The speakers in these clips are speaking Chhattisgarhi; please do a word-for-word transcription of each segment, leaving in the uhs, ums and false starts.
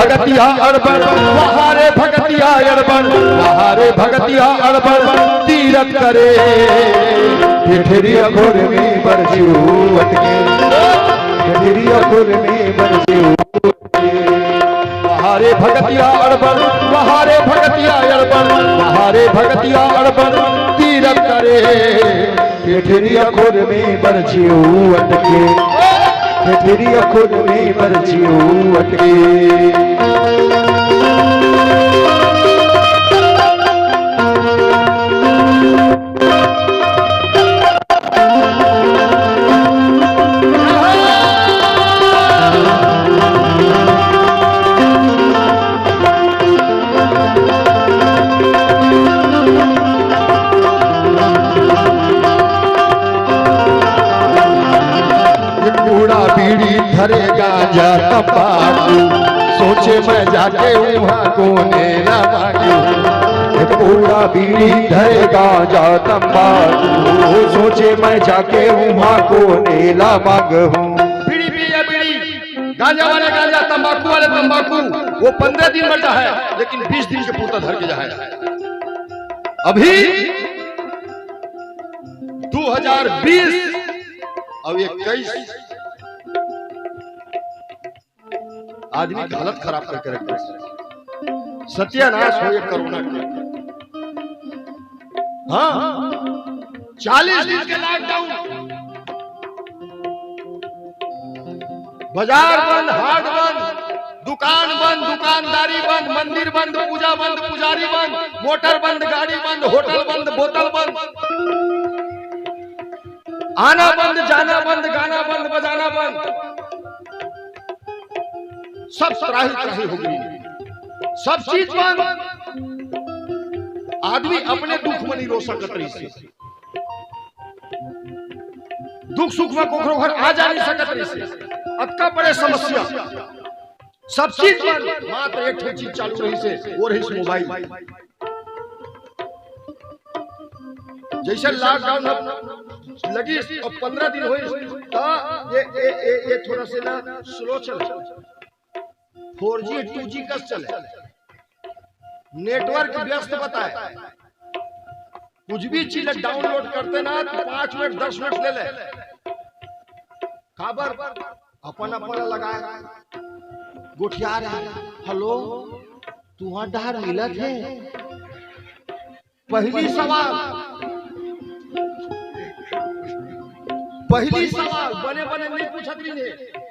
भगतिया अड़बड़, वहारे भगतिया अड़बड़, वहारे भगतिया अड़बड़, तीरथ करे। ठेठरी अखोर में बरसी अटके, ठेठरी अखोर में बरसी अटके। वहारे भगतिया अड़बड़, वहारे भगतिया अड़बड़, वहारे भगतिया अड़बड़, तीरथ करे। ठेठरी अखोर में बरसी अटके, ठेठरी अखोर में बरसी अटके। कूड़ा बीड़ी धरे गांजा तंबाकू, सोचे मैं जाके उहाँ कोने ला मांगू। कूड़ा बीड़ी धरे गांजा तंबाकू, सोचे मैं जाके उहाँ कोने ला मांगू। बीड़ी पिए बीड़ी, गांजा वाले गांजा, तंबाकू वाले तंबाकू। वो पन्द्रह दिन बचा है, लेकिन बीस दिन के पूरा धर के जा है। अभी दो हज़ार बीस, अब इक्कीस, आदमी के हालत खराब करके रख दे। सत्यानाश हो ये कोरोना के। हाँ, चालीस दिन के लॉकडाउन, बाजार बंद, हाट बंद, दुकान बंद, दुकानदारी बंद, मंदिर बंद, पूजा बंद, पुजारी बंद, मोटर बंद, गाड़ी बंद, होटल बंद, बोतल बंद, आना बंद, जाना बंद, गाना बंद, बजाना बंद, सब त्राही त्राही हो गई, सब चीज बंद। आदमी अपने दुख में नहीं रो सकत रहिसे, दुख सुख में कोकरो घर आ जा नहीं सकत रहिसे। अतका बड़े समस्या, सब चीज बंद, मात्र एक ठो चीज चालू रहिसे, वो रहिस मोबाइल। जैसे लॉकडाउन अब लगिस और पन्द्रह दिन होइस, त ये, ये, ये, ये थोड़ा से ना स्लो चले, फोर जी टू जी कस चले, नेटवर्क व्यस्त बताए। कुछ भी चीज डाउनलोड करते ना तो पाँच मिनट, दस मिनट ले ले। काबर? अपन अपन लगाए, गोठिया रहे। हेलो, तुहां डहर मिलत हे? पहली सवाल, पहली सवाल बने बने नहीं पूछत रहिसे।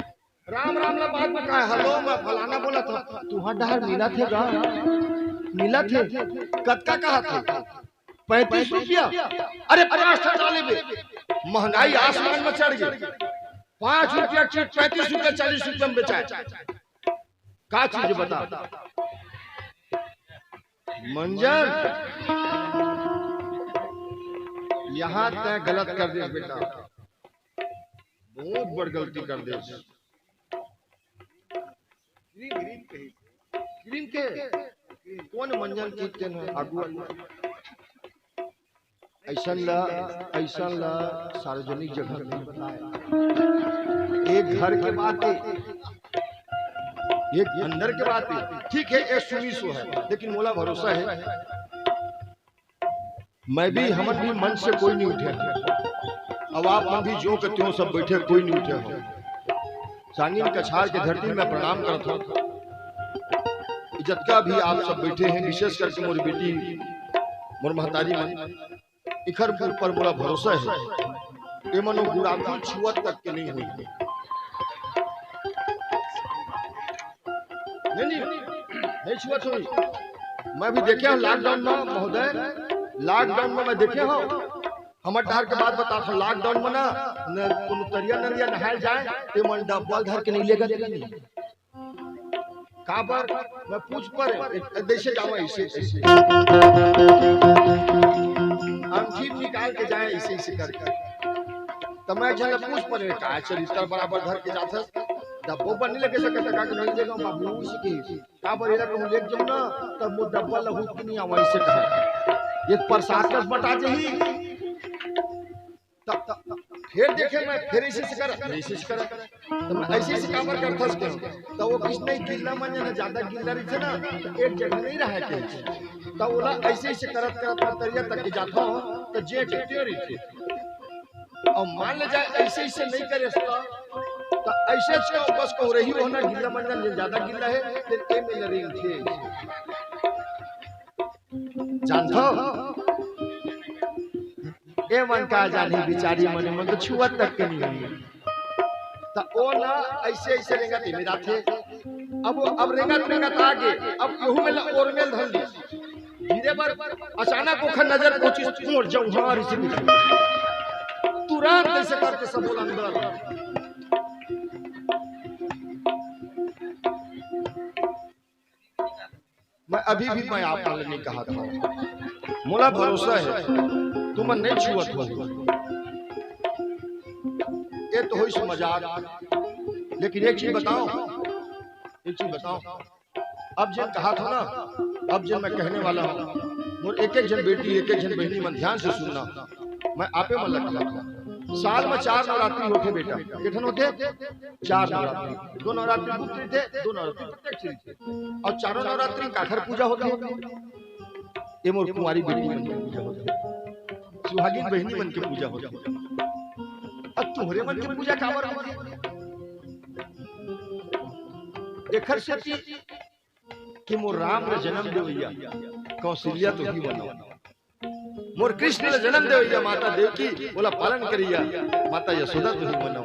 राम राम ला बात में कहा, हेलो, मैं फलाना बोलत हंव, तुहां डहर मिलत हे गा? मिलत हे। कतका कहत हे? पैंतीस रुपया। अरे, पाँच ठा डाले बे, महंगाई आसमान में चढ़ गई। पाँच रुपया की चीज पैंतीस रुपया, चालीस रुपया में बेचाए। का चीज बता? मंजन, यहाँ तय गलत कर दे बेटा, बहुत बड़ गलती कर दे। क्रीम के, कौन मंजन की तेन है? आगू वाली। ऐसन ला, ऐसन ला सार्वजनिक जगह नहीं बताए। एक घर के बात है, एक अंदर के बात है। ठीक है, एक सुनी सो है, लेकिन मोला भरोसा है, मैं भी, हमन भी मंच से कोई नहीं उठे। अब आप मन भी जो के त्यों सब बैठे, कोई नहीं उठे हो। सांगिन कछार के धरती में प्रणाम करत हंव। जतका भी आप सब बैठे हैं, विशेष करके मोर बेटी, मोर महतारी मन, इखर ऊपर मोला भरोसा है, ये मनो गुड़ाखू छुअत तक के नहीं हुई। नहीं, नहीं, नहीं छुअत हुई। मैं भी देखे हंव लॉकडाउन में, महोदय, लॉकडाउन में मैं देखे हंव, हमर डहर के बात बतात हंव, लॉकडाउन में ना, न कोनो तरिया नदिया नहाए जाए, ते मन डब्बा धर के नहीं लेगत रहिन। काबर? मैं पूछ परे, जैसे जावे ऐसे, ऐसे। अंगठी निकाल के जाए ऐसे, ऐसे करके। तो मैं एक झन ला पूछ परे, "का चरित्र बराबर धर के जाथस? डब्बो बन नहीं लगे सकत, का के नहीं लेगा बाबू?" इसके। काबर एला कहूँ लेके जाऊँ ना, तब वो डब्बा लहूट के नहीं आवा, ऐसे कहा। ये प्रसाद कस बटा जाही। त, त, फेर देखे मैं, फेर ऐसे से कर, ऐसे से कर। त मैं ऐसे से काबर करथस के? त ओ कहिस नहीं, गिल्ला मन जादा गिल्ला रहिथे ना, त एक जगह नहीं रहय के। त ओला ऐसे ऐसे करत करत मैं तरिया तक के जाथों, त जे के त्यो रहिथे। अउ मान ले जाए ऐसे ऐसे नहीं करे त, त ऐसे से बस कहूँ रही हो ना, गिल्ला मन जादा गिल्ला हे, फेर ए में लड़े उठे। जानथो? ए मन का जानी बिचारी मन, मन तो छुआ तक के नहीं होई। त ओ ना ऐसे ऐसे रेंगत एमे जाथे। अब वो, अब रेंगत रेंगत आगे, अब यहू में ला ओरमेल धर ली। धीरे बर अचानक ओखर नजर पहुंची, मोर जौहार इसे दिखे। तुरंत ऐसे करके सब बोला अंदर। मैं अभी भी मैं आप मन ले नहीं कहा था, मोला भरोसा है तुमन नहीं छुअत हो। ये तो होइस मजाक, लेकिन एक चीज बताओ, एक चीज बताओ, अब जेन कहा था ना, अब जेन मैं कहने वाला हूँ, मोर एक एक जन बेटी, एक एक जन बहिनी मन ध्यान से सुनना, मैं आपे मन ला कहा था, साल में चार नवरात्रि होथे बेटा, के ठन होथे? चार नवरात्रि, दो नवरात्रि गुप्त रहिथे, दो नवरात्रि प्रत्यक्ष रहिथे। अउ चारों नवरात्रि काखर पूजा होथे? ए मोर कुंवारी बेटी मन के पूजा होथे, सुहागिन बहिनी मन के पूजा होथे। अब तुहरे मन के पूजा काबर होथे? एखर सेती कि मोर राम ल जन्म देवइया कौशल्या तो ही मन हो। मोर कृष्ण ल जन्म देवइया माता देवकी, ओला पालन करइया माता यशोदा तो ही मन हो।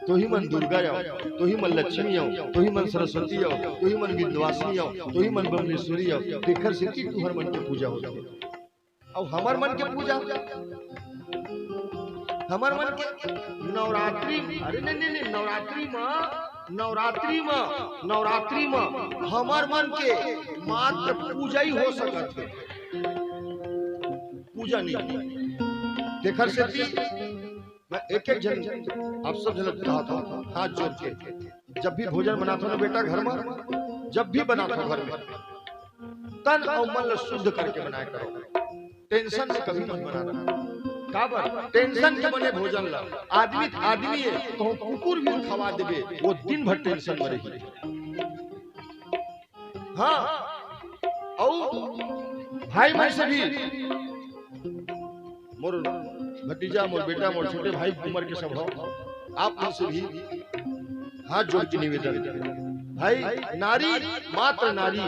तो ही मन दुर्गा हो, तो ही मन लक्ष्मी हो, तो ही मन सरस्वती हो, तो ही मन विंध्यवासिनी हो, तो ही मन बम्लेश्वरी हो। तेखर सेती तुहर मन के पूजा होथे। अउ हमर मन के पूजा, हमर मन के नवरात्रि, अरे नहीं, नहीं, नहीं, नवरात्रि म, नवरात्रि म, नवरात्रि म हमर मन के मात्र पूजा ही हो सकत हे, पूजा नहीं। तेखर सेती मैं एक एक झन आप सब झन ल कहत हौं, हाथ जोड़ के, जब भी भोजन बनाथो ना बेटा घर में, जब भी बनाथो घर में, तन अउ मन ल शुद्ध करके बनाए करो। टेंशन में कभी मत बनाना। काबर? टेंशन के बने भोजन ला। आदमी, आदमी हे, कहूँ कुकुर भी खवा देबे, वो दिन भर टेंशन में रही। हाँ, अउ भाई मन से भी, मोर भतीजा, मोर बेटा, मोर छोटे भाई उमर के सब हो, आप मन से भी हाथ जोड़ के निवेदन, भाई, नारी, मात्र नारी,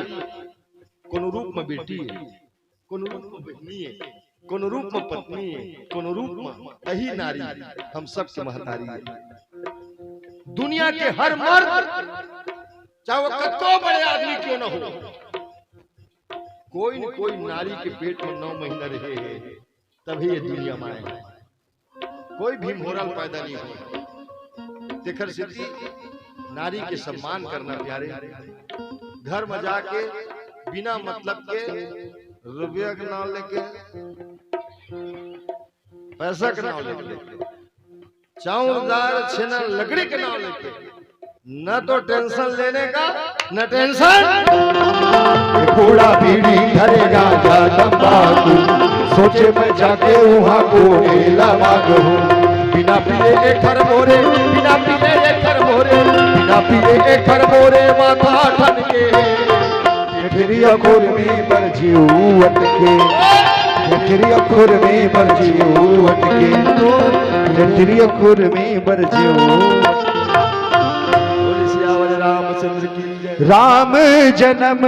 कोनो रूप में बेटी हे, कोनो रूप में बहिनी हे, कोनो रूप में पत्नी हे, कोनो रूप में अही नारी, हम सबके महतारी हे। दुनिया के हर मर्द, चाहे वो कतको बड़े आदमी क्यों ना हो, कोई न कोई नारी के पेट में नौ महीना रहे हे, तभी ये दुनिया में आए हे। कोई भीम होरा ल पैदा नहीं हो। तेखर सेती नारी के सम्मान करना प्यारे। घर में जाके बिना मतलब के रुपया के नाव लेके, पैसा के नाव लेके, चाउर दार छेना लकड़ी के नाव लेके, न तो टेंशन लेने का, न टेंशन। बूढ़ा बीड़ी धरे गांजा तंबाकू, सोचे मैं जाके वहाँ को मेला मांगू। बिना पिए एखर मोरे, बिना पिए एखर मोरे, बिना पिए एखर मोरे माथा ठनके। फिर अखुर में बर जीव अटके, फिर अखुर में बर जीव अटके, फिर अखुर में बर जीव। बोले सियावर रामचंद्र की जय। राम जन्म